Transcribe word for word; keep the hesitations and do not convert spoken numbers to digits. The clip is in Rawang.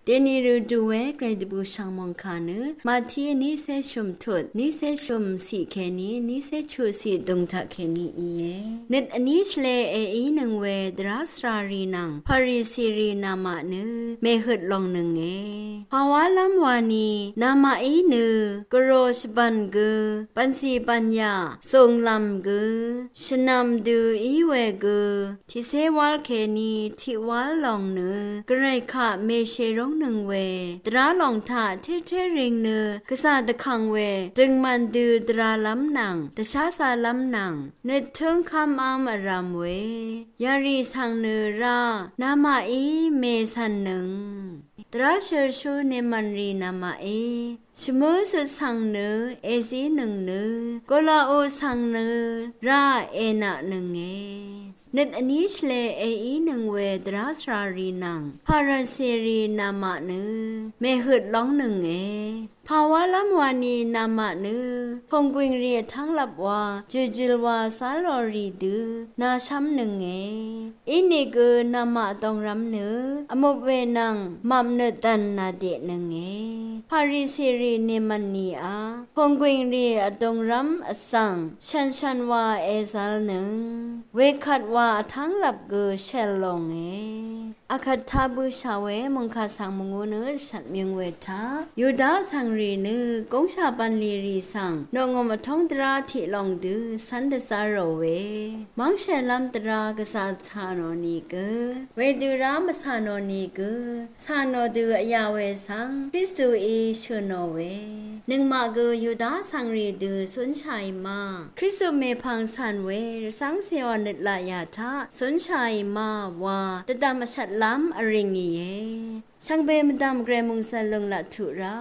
Dèni rø dù we Gvray dvbù shv̀ng mòngkà nø Mati nícé shø̀m tut, nícé shø̀m ciq kèní nícé chuq ciq dung taq kèní íe. Nøt vní shvlē èínøng we dvrá svrarì nvng Parisirì namaq nø mèhøt longnønge. Pàwálv́m wani namaqí nø gvro shvbv̀n gø, bv̀nzì bv̀nyà zùnglv̀m gø, shvnv̀m dø í we gø, tiqcé wál kèní tiq wál lòng nø Gvray kaq mèshèróngnøng we dvrá lòng taq tété ring nø gvzà dvkv̀ng we døngman dø dvralv́m nvng dvsházalv́m nvng nøt tǿngkv́mv́m vrv̄m we yarì svng nø rá namaqí mècv̀nnøng. Dvrá shølshú nemv̀nrì namaqí shvmǿ zøt svng nø èzínøng nø golaqu svng nø rá ènaqnønge. Nøt vní shvlē èínøng we dvrá svrarì nvng Parisirì namaq nø mèhøt lóngnønge. Pàwálv́m wani namaq nø pònggwìngrì vtv́nglvp wa jø̀jø̀l wa zálò rì dø nashv́mnønge. Inìgø namaq vdōngrv́m nø vmup we nvng mapnøt dv̀n nàdeqnønge. Parisirì nemv̀n niá pònggwìngrì vdōngrv́m vzv̀ng shv̀nshv̀n wa èzvlnøng wekvt wa vtv́nglvp gø shèl longe. Akvt taq bøshà we mòngkà svng mvngū nø shvt myøng we taq Yuda vsv̀ngrì nø gúngshà bv̀nlì rì svng noqngø̀m vtóng dvrá tiq lòng dø cv́n dvzá rò we mv́ngshèlv́m dvrá gvzà cà nò nìgø wedø rá mvcà nò nìgø cà nò dø vyà we svng Kristuí shø̀ nò we nøngmaq gø Yuda vsv̀ngrì dø cúnshàì ma, Kristu mèpv̀ng cv̀n we rvcv́ngcèò nøt laq yà taq cúnshàì ma wa dvdv̀m vshvtlv́m vrìngìe. Shvngbe mvdv̀m Gvray mòngsv̀n lùng laq tuq rá